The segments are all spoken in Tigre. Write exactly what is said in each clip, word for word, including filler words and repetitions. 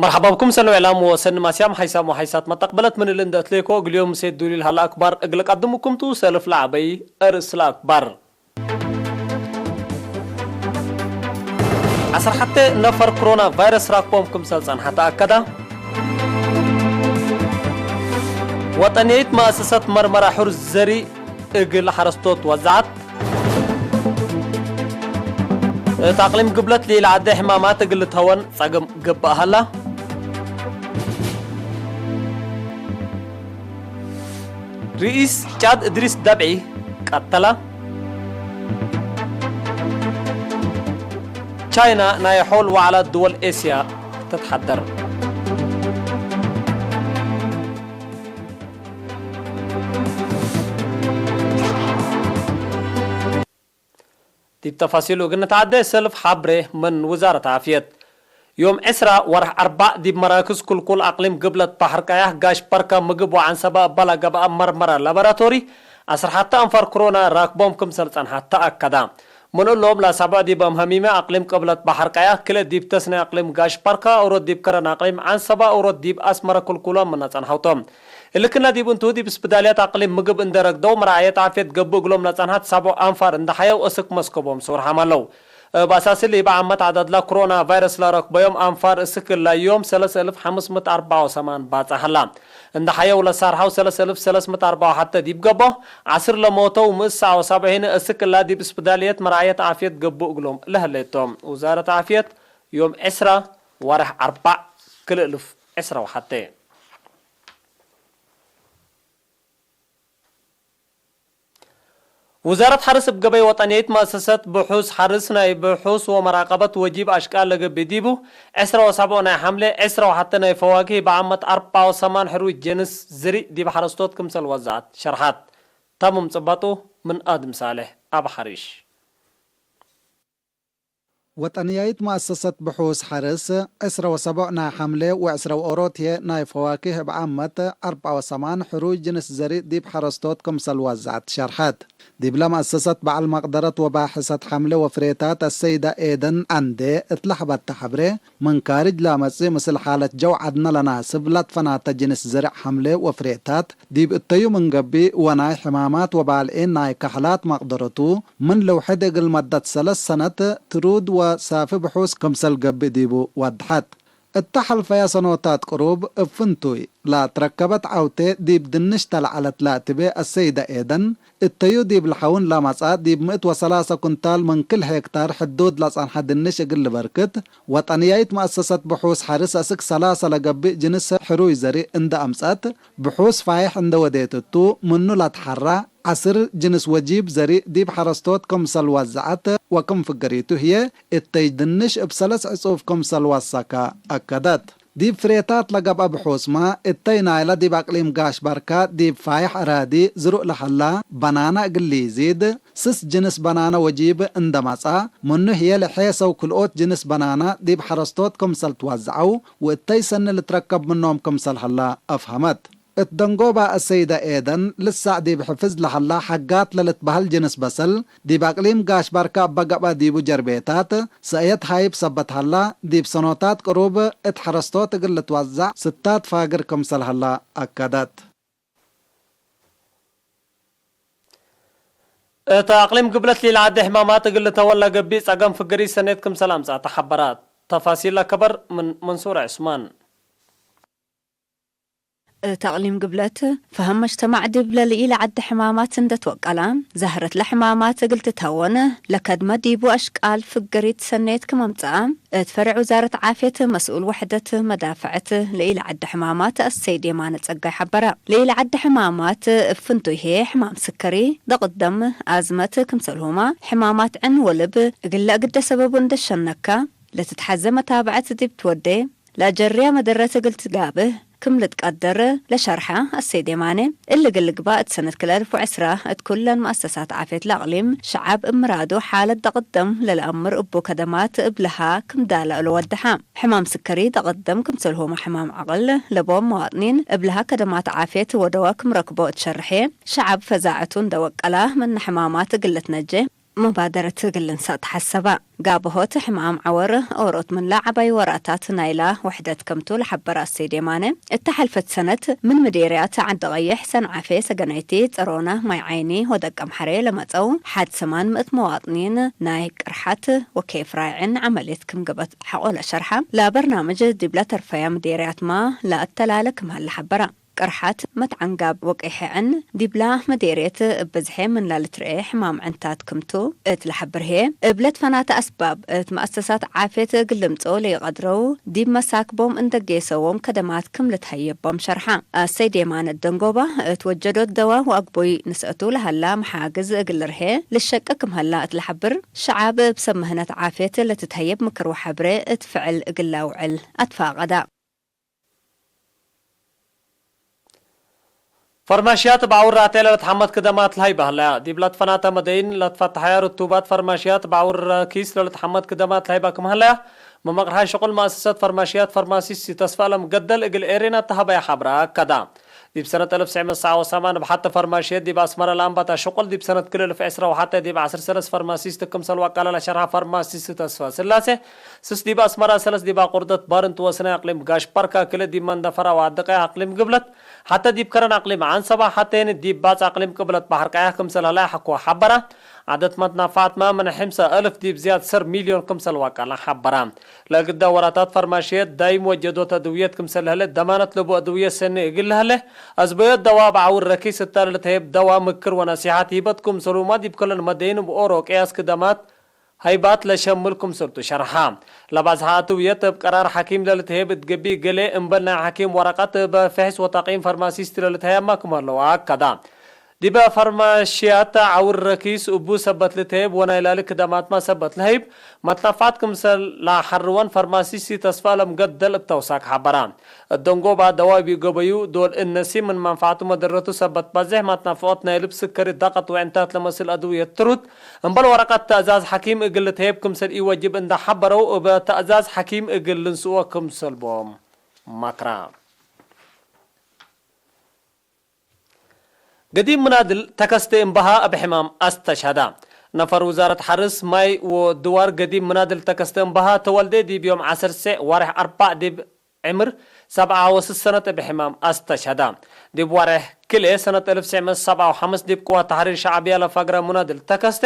መርሐባ ብኩም ሰኒ ወዕላም ወሰኒ ማስያም ሓይሳም ወሓይሳት መተቅበለት ምን እሊ እንደ እትሌኮ እግል ዮም ምሴት ዱሊል ሀለ አክባር እግል ቀድምኩም ቱ። ሰልፍ ለዐበይ እርስ ለአክባር። ዐስር ሐቴ ነፈር ክሮና ቫይረስ ራክቦም ክምሰል ጸንሐ ተአከዳ። ወጠንየይት መአሰሰት መርመራ ሑር ዘሪእ እግል ሐረስቶት ወዘዐት። እት አቅሊም ግብለት ለኢለዐዴ ሕማማት እግል ልትሀወን ጸግም ገብእ ሀላ። ርኢስ ጫድ እድሪስ ደብዒ ቀተላ። ቻይና ናይ ሖል ወዐላ ድወል ኤስያ ትትሐደር። ዲብ ተፋሲሉ እግል ንትዓዴ፣ ሰልፍ ሐብሬ ምን ውዛረት ዓፍየት። ዮም ዕስራ ወርሕ አርባዕ ዲብ መራክዝ ክልኩል አቅሊም ግብለት በሐር ቀያሕ ጋሽ በርካ ምግብ ወዐንሰበ እበ ለገብአ መርመራ ላቦራቶሪ ዐስር ሐተ አንፋር ክሮና ራክቦም ክምሰል ጸንሐ ተአከዳ። ምን እሎም ለአሳብዕ ዲብ አምሀሚመ አቅሊም ቅብለት በሐር ቀያሕ፣ ክልኤ ዲብ ተስኒ አቅሊም ጋሽ በርካ፣ ኦሮት ዲብ ከረን አቅሊም ዐንሰበ፣ ኦሮት ዲብ አስመረ ክልኩሎም ምነ ጸንሐው ቶም። እሊ ክነ ዲብ እንቱ፣ ዲብ እስብዳልያት አቅሊም ምግብ እንዴ ረግደው፣ መርዓየት ዓፍየት ገብእ እግሎም ለጸንሐት ሳብዕ አንፋር እንዴ ሐየው እስክ መስከቦም ሶር ሐማለው። እብ አሳስ እሊ፣ እብ ዓመት ዐደድ ለክሮና ቫይረስ ለረክበዮም አንፋር እስክ እለ ዮም ሰለስ እልፍ ሐምስ ምእት አርበዕ ወሰማን ባጽሕ ሀላ። እንዴ ሐየው ለሳርሐው ሰለስ እልፍ ሰለስ ምእት አርበዕ ወሐተ ዲብ ገብኦ፣ ዐስር ለሞተው ምእት ሰዕ ወሰብዒን እስክ እለ ዲብ እስብዳልየት መርዓየት ዓፍየት ገብእ እግሎም ለህሌቶም። ውዛረት ዓፍየት ዮም ዕስራ ወርሕ አርባዕ ክልኤ እልፍ ዕስራ ወሐቴ። ውዛረት ሐርስ እብ ገበይ ወጠንየይት መአሰሰት ብሑስ ሐርስ ናይ ብሑስ ወመራቀበት ወጂብ አሽቃል ለገብእ ዲቡ፣ ዕስራ ወሰብዑ ናይ ሐምሌ፣ ዕስራ ወሐተ ናይ ፈዋኪህ በዓመት አርበዕ ወሰማን ሕሩይ ጅንስ ዝሪእ ዲብ ሐረስቶት ክምሰል ወዘዐት ሸርሐት። ተምም ጽበጡ ምን አድም ሳሌሕ አብ ሐሪሽ። ወጠንያይት መአሰሰት ብሑስ ሐርስ፣ ዕስረ ወሰቦዕ ናይ ሐምሌ ወዕስረ ወኦሮት ህዬ ናይ ፈዋኪህ እብ ዓመት አርበዕ ወሰማን ሕሩይ ጅንስ ዘሪእ ዲብ ሐረስቶት ክምሰል ወዘዐት ሸርሐት። ዲብለ መአሰሰት በዐል መቅደረት ወባሕሰት ሐምሌ ወፍሬታት አሰይደ ኤደን አንዴ እት ለሀበተ ሐብሬ፣ ምን ካርጅ ለመጽእ ምስል ሓለት ጀው ዐድነ ለናስብ ለትፈናተ ጅንስ ዘሪዕ ሐምሌ ወፍሬታት፣ ዲብ እተዩ ምን ገብእ ወናይ ሕማማት ወባልዒን ናይ ከሐላት መቅደረቱ፣ ምን ልውሕድ እግል መደት ሰለስ ሰነት ትሩድ ወሳፊ ብሑስ ክምሰል ገብእ ዲቡ ወድሐት። እተ ሐልፈየ ሰኖታት ቅሩብ እብ ፍንቱይ ለትረከበት ዐውቴ ዲብ ድንሽ ተለዐለት ለትቤ አሰይደ ኤደን፣ እተዩ ዲብ ለሐውን ለመጽአ ዲብ ምእት ወሰላሰ ኩንታል ምን ክል ሄክታር ሕዱድ ለጸንሐ ድንሽ እግል ልበርክት፣ ወጠንያይት መአሰሰት ብሑስ ሐርስ አስክ ሰላሰ ለገብእ ጅንስ ሕሩይ ዘሪእ እንደ አምጽአት፣ ብሑስ ፋይሕ እንደ ወዴት እቱ፣ ምኑ ለትሐራ ዐስር ጅንስ ወጂብ ዘሪእ ዲብ ሐረስቶት ክምሰል ወዘዐት ወክም ፍገሪቱ ህዬ፣ እተይ ድንሽ እብ ሰለስ ዕጹፍ ክምሰል ወሰከ አከደት። ዲብ ፍሬታት ለገብአ ብሑስመ፣ እተይ ናይለ ዲብ አቅሊም ጋሽ በርካ ዲብ ፋይሕ አራዲ ዝሩእ ለሀላ በናና እግል ሊዚድ፣ ስስ ጅንስ በናና ወጂብ እንደ መጽአ፣ ምኑ ህዬ ለሔሰው ክልኦት ጅንስ በናና ዲብ ሐረስቶት ክምሰል ትወዘዐው፣ ወእተይ ሰኒ ልትረከብ ምኖም ክምሰል ሀላ አፍሀመት። እት ደንጎባ አሰይደ ኤደን ልሳዕ ዲብ ሕፍዝ ለሀላ ሐጋት ለልትበህል ጅንስ በሰል፣ ዲብ አቅሊም ጋሽ በርካ እበ ገብአ ዲቡ ጀርቤታት፣ ሰእየት ሀይብ ሰበት ሀላ፣ ዲብ ሰኖታት ቅሩብ እት ሐረስቶት እግል ልትወዘዕ ስታት ፋግር ክምሰል ሀላ አከደት። እት አቅሊም ግብለት ሊለዐዴ ሕማማት እግል ልተወላ ገብእ ጸገም ፍግሪ ሰኔት ክምሰል አምጽአት ተሐበራት። ተፋሲል ለከበር ምን መንሱር ዕስማን። እት አቅሊም ግብለት ፈሀም መጅተማዕ ዲብ ለልኢለዐዴ ሕማማት እንደ ትወቀላ፣ ዛህረት ለሕማማት እግል ትትሀወን ለከድመ ዲቡ አሽቃል ፍግሪት ሰኔት ክም አምጽአ፣ እት ፈሬዕ ውዛረት ዓፍየት መስኡል ወሕደት መዳፍዐት ለኢለዐዴ ሕማማት አሰይድ የማነ ጸጋይ ሐበረ። ለኢለዐዴ ሕማማት እብ ፍንቱይ ህዬ ሕማም ስከሪ፣ ደቅት ደም፣ አዝመት ክምሰልሁመ ሕማማት ዕን ወልብ እግል ለአግደ ሰበቡ እንደ ሸነከ፣ ለትትሐዜ መታብዐት ዲብ ትወዴ፣ ለአጀርያ መደረት እግል ትጋብህ ክም ልትቀደር ለሸርሐ አሰይድ የማነ፣ እሊ እግል ልግባእ እት ሰነት ክልኤ አልፍ ወዕስራ እት ኩለን መአሰሳት ዓፍየት ለአቅሊም፣ ሸዐብ እብ ምራዱ ሓለት ደቅት ደም ለለአምር እቡ ከደማት እብ ለሀ ክም ዳለዕ ለወደሐ። ሕማም ስከሪ፣ ደቅት ደም ክምሰልሁመ ሕማም ዐቅል ለቦም መዋጥኒን እብ ለሀ ከደማት ዓፍየት ወደወ ክም ረክቦ እት ሸርሐ፣ ሸዐብ ፈዛዐቱ እንደ ወቀላ ምነ ሕማማት እግል ልትነጄ፣ መባደረት እግል ልንሰእ ተሐሰበ። ጋብሆት ሕማም ዐወር ኦሮት ምንለ ዐባይ ወራታት ናይላ ውሕደት ክምቱ ለሐበረ አሰይድ የማነ፣ እተ ሐልፈት ሰነት ምን ምዴርያት ዐዲ ቀይሕ፣ ሰንዓፌ፣ ሰገናይቲ፣ ጸሮነ፣ ማይ ዓይኒ ወደቀምሐሬ ለመጸው ሐድ ሰማን ምእት መዋጥኒን ናይ ቅርሐት ወኬፍ ራይዕን ዐመልየት ክም ገብአት ሐቆ ለሸርሐ። ለበርናምጅ ዲብለ ተርፈያ ምዴርያትማ ለአተላለ ክም ሀለ ሐበረ። ቅርሐት፣ መትዐንጋብ ወቄሕዕን ዲብላ ምዴርየት እብ ብዝሔ ምንላ ልትርኤ ሕማም ዕንታት ክምቱ እት ለሐብር ህዬ፣ እብ ለትፈናተ አስባብ እት መአሰሳት ዓፍየት እግል ልምጽኦ ለኢቀድረው ዲብ መሳክቦም እንዴ ጌሰዎም ከደማት ክም ልትሀየቦም ሸርሐ። አሰይድ የማነ ደንጎባ እት ወጀዶት ደዋ ወአግቡይ ንስአቱ ለሀላ መሓግዝ እግል ልርሄ ልሸቄ ክም ሀላ እት ለሐብር፣ ሸዓብ እብ ሰብ ምህነት ዓፍየት ለትትሀየብ ምክር ወሐብሬ እት ፍዕል እግል ለአውዕል አትፋቀደ። ፈርማሽያት እብ ዐውር ራቴ ለልትሐመድ ክደማት ለሀይበ ህለያ። ዲብ ለትፈናተ መደይን ለትፈተሐያ ርቱባት ፈርማሽያት እብ ዐውር ረኪስ ለልትሐመድ ክደማት ለሀይበ ክም ህለያ፣ መመቅርሐ ሽቁል መአሰሰት ፈርማሽያት ፈርማሲስት ተስፋለም ገደል እግል ኤሬና ተሀበያ ሐብረ አከዳ። ዲብ ሰነት አልፍ ትስዕ ምእት ሰብዓ ወሰማን እብ ሐቲ ፈርማሽየት ዲብ አስመረ ለአንበተ ሽቁል፣ ዲብ ሰነት ክልኤ አልፍ ዕስራ ወሐቴ ዲብ ዐስር ሰለስ ፈርማሲስት ክምሰል ወቀለ ለሸርሐ ፈርማሲስት ተስፋ ስላሴ፣ ስስ ዲብ አስመረ፣ ሰለስ ዲብ አቁርደት ባርንት ወስናይ አቅሊም ጋሽ ባርካ፣ ክልኤ ዲብ መንደፈራ ወአድቀያ አቅሊም ግብለት፣ ሐተ ዲብ ከረን አቅሊም ዐንሰባ፣ ሐቴኒ ዲብ ባጽ አቅሊም ቅብለት በሐር ቀያሕ ክምሰል ሀላ ሐቆ ሐበረ። ዐደት መትናፋዕትመ ምን ሕምሰ እልፍ ዲብ ዝያድ ሰር ሚልዮን ክምሰል ወቀለ ሐበረ። ለእግደ ወራታት ፈርማሽየት ዳይም ወጀዶት አድውየት ክምሰል ለህለ ደማነት ለቡ አድውየት ሰኒ እግል ለህለ፣ አዝበዮት ደዋ እብ ዐውር ረኪስ እተ ለልትሀየብ ደዋ ምክር ወነሲሐት ሂበት ክምሰሉመ ዲብ ክለን መደይን እብ ኦሮ ቅያስ ክደማት ሀይባት ለሸምል ክምሰልቱ ሸርሐ። ለባዝሐ አድውየት እብ ቀራር ሐኪም ለልትሀየብ እት ገቢእ ገሌ እምበል ናይ ሐኪም ወረቀት እብ ፍሕስ ወተቅይም ፈርማሲስት ለልትሀየብመ ክም ሀለው አከደ። ዲበ ፈርማሽያት ዐውር ረኪስ እቡ ሰበት ልትሀየብ ወናይ ላሊ ክደማትመ ሰበት ለሀይብ መትናፋዕት ክምሰል ለሐርወን ፈርማሲስት ተስፋለም ገደል እብ ተውሳክ ሐበረ። እት ደንጎባ ደዋብ ኢገበዩ ዶል እነሲ ምን መንፈዐቱ መደረቱ ሰበት በዜሕ መትናፍዖት ናይ ልብ ስከሪ ዳቀት ወዕንታት ለመስል አድውየት ትሩድ እምበል ወረቀት ተእዛዝ ሐኪም እግል ልትሀየብ ክምሰል ኢወጅብ እንደ ሐበረው፣ እበ ተእዛዝ ሐኪም እግል ልንስኦ ክምሰል ቦም መክረ። ገዲም ምናድል ተከስተ እምበሃ እብ ሕማም አስተሽሀዳ። ነፈር ውዛረት ሐርስ፣ ማይ ወድዋር ገዲም ምናድል ተከስተ እምበሃ ተወልደ ዲብ ዮም ዐሰር ሴዕ ወሬሕ አርባዕ ዲብ ዕምር ሰብዓ ወስስ ሰነት እብ ሕማም አስተሽሀዳ። ዲብ ወሬሕ ክልኤ ሰነት አልፍ ትስዕ ምእት ሰብዓ ወሐምስ ዲብ ቅዋት ተሕሪር ሸዕብያ ለፈግረ ሙናድል ተከስተ፣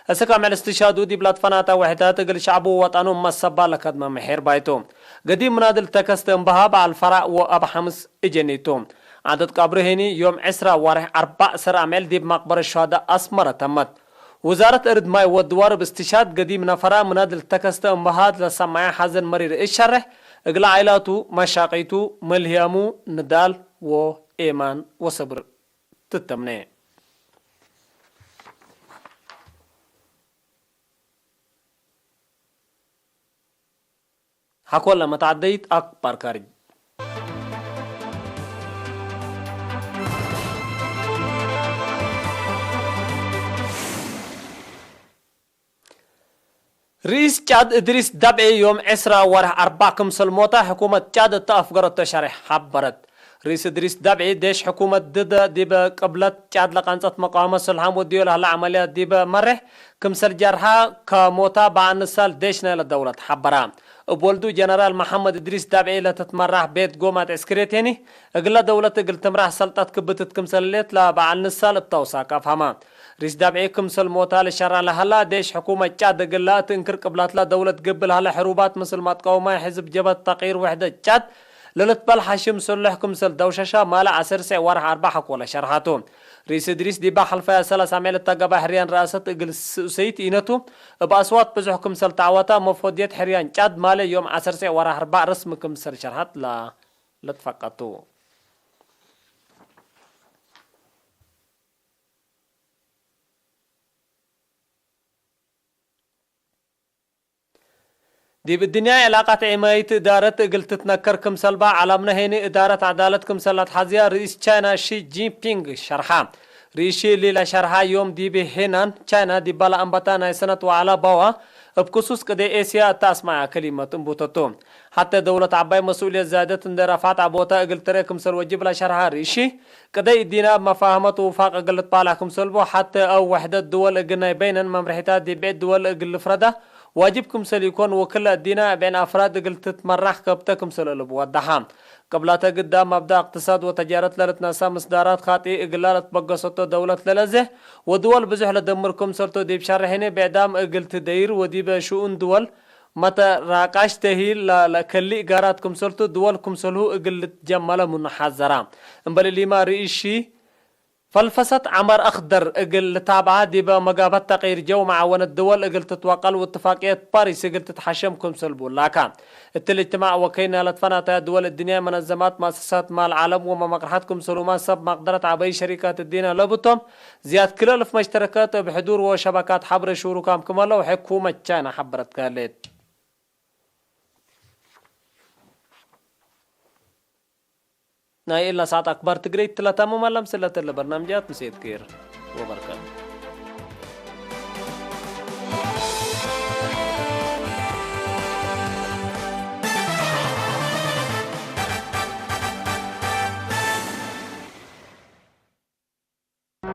እስክ አምዕል እስትሽሃዱ ዲብ ለትፈናተ ውሕዳት እግል ሸዕቡ ወወጠኑ መሰባ ለከድመ ምሒር ባይቱ። ገዲም ሙናድል ተከስተ እምበሃ በዐል ፈራዕ ወአብ ሐምስ እጀኒቱ። ዐደት ቀብሩ ሄኒ ዮም ዕስራ ወሬሕ አርባዕ ሰር አምዕል ዲብ መቅበረት ሹሀዳእ አስመረ ተመት። ውዛረት እርድ ማይ ወድዋር እብ እስትሽሃድ ገዲም ነፈራ ምናድል ተከስተ እምበሃ ለሰመዐ ሐዘን መሪር እሸሬሕ፣ እግለ ዓይላቱ፣ መሻቂቱ፣ መልህያሙ፣ ንዳል ወኤማን ወሰብር ትተምኔ። ሐኮለ መትዐደይት አክባር ካርጅ። ርኢስ ጫድ እድሪስ ዳብዒ ዮም ዕስራ ወርሕ አርባዕ ክምሰል ሞተ ሕኩመት ጫድ እተ አፍገረቶ ሸሬሕ ሐበረት። ርኢስ እድሪስ ዳብዒ ዴሽ ሕኩመት ድደ ዲበ ቅብለት ጫድ ለቀንጸት መቃወመት ሰልሓም ወድዮ ለህለ ዐመልያት ዲበ መሬሕ ክምሰል ጀርሐ ከሞታ በዐል ንሳል ዴሽ ናይለ ደውለት ሐበራ። እብ ወልዱ ጀነራል መሐመድ እድሪስ ዳብዒ ለትትመራሕ ቤት ጎማት ዕስክርየት ሄኒ፣ እግለ ደውለት እግል ትምራሕ ሰልጠት ክብትት ክምሰል ህሌት ለበዐል ንሳል እብ ተውሳክ አፍሀመ። ርኢስ ዳብዒ ክምሰል ሞታ ለሸራ ለሀላ፣ ዴሽ ሕኩመት ጫድ እግላ እት እንክር ቅብላትላ ደውለት ገብእ ለሀለ ሕሩባት ምስል መትቀውማይ ሕዝብ ጀብሀት ተቅይር ውሕደት ጫድ ለልትበል ሐሽም ሰሎሕ ክምሰል ደውሸሻ ማለ ዐሰር ሴዕ ወርሕ አርበዕ ሐቆለ ሸርሐቱ። ርኢስ እድሪስ ዲባ ሐልፈያ ሰላስ አምዕል እተ ገብአ ሕርያን ረአሰት እግል ስኡሰይት ኢነቱ እብ አስዋት ብዞሕ ክምሰል ተዐወታ፣ መፎድየት ሕርያን ጫድ ማለ ዮም ዐሰር ሴዕ ወርሕ አርበዕ ረስሚ ክምሰል ሸርሐት ለ-፣ ለትፈቀቱ። ዲብ እድንያይ ዕላቃት ዒማይት እዳረት እግል ትትነከር ክምሰል በ፣ ዐላምነ ሄኒ እዳረት ዐዳለት ክምሰል ለትሐዝያ ርኢስ ቻይና ሺ ጂንፒንግ ሸርሐ። ርኢስ ሺ እሊ ለሸርሐ ዮም ዲብ ሄናን ቻይና ዲባ ለአንበታ ናይ ሰነት ወዐላ ባዋ እብ ክሱስ ቅዴ ኤስያ እተ አስመዐ ከሊመት እንቡተቱ። ሐቴ ደውለት ዐባይ መስኡልየት ዛይደት እንዴ ረፍዐት ዐቦተ እግል ትርኤ ክምሰል ወጅብ ለሸርሐ ርኢሺ፣ ቅደይ እዲነ እብ መፋሀመት ወውፋቅ እግል ልትባላዕ ክምሰል ቡ፣ ሐቴ አው ወሕደት ድወል እግል ናይ በይነን መምርሒታት ዲብ ብዕድ ድወል እግል ልፍረዳ ዋጅብ ክምሰል ኢኮን፣ ወክለ እዲነ እብ ዐይን አፍራድ እግል ትትመራሕ ከብተ ክምሰል እልቡ ወደሐ። ቅብላተ ግዳ መብዳእ እቅትሳድ ወተጃረት ለልትነሰእ ምስዳራት ካጢ እግላ ለትበገሰቶ ደውለት ለለዘ ወድወል ብዙሕ ለደምር ክምሰልቱ ዲብ ሸርሕኒ ብዕዳም እግል ትደይር ወዲበ ሽኡን ድወል መተራቃሽ ተሂል ለ-፣ ለከሊእ ጋራት ክምሰልቱ ድወል ክምሰልሁ እግል ልትጀመለ ምኑ ሐዘራ። እምበል እሊማ ርኢሺ ፈልፈሰት ዐመር አክደር እግል ልታብዓ ዲበ መጋበት ተቅይር ጀው መዓወነት ድወል እግል ትትወቀል ወእትፋቅየት ፓሪስ እግል ትትሐሸም ክምሰል ቡ ላካ። እትሊ እጅትማዕ ወከይነ ለትፈናተያ ድወል እድንያይ መነዘማት መአሰሳት ማል ዐለም ወመመቅርሐት ክምሰሉመ ሰብ መቅደረት ዐበይ ሸሪካት እዲነ ለብቶም ዝያድ ክለ እልፍ መሽተረከት እብ ሕዱር ወሸበካት ሐብሬ ሹሩካም ክም ዐለው ሕኩመት ቻይና ሐበረት ከህሌት። ናይ እላ ሰዓት አክባር ትግሬ ትለታመም አለ ምስለት እለ በርናምጃት ምሴት ኬር ወበረከቱ።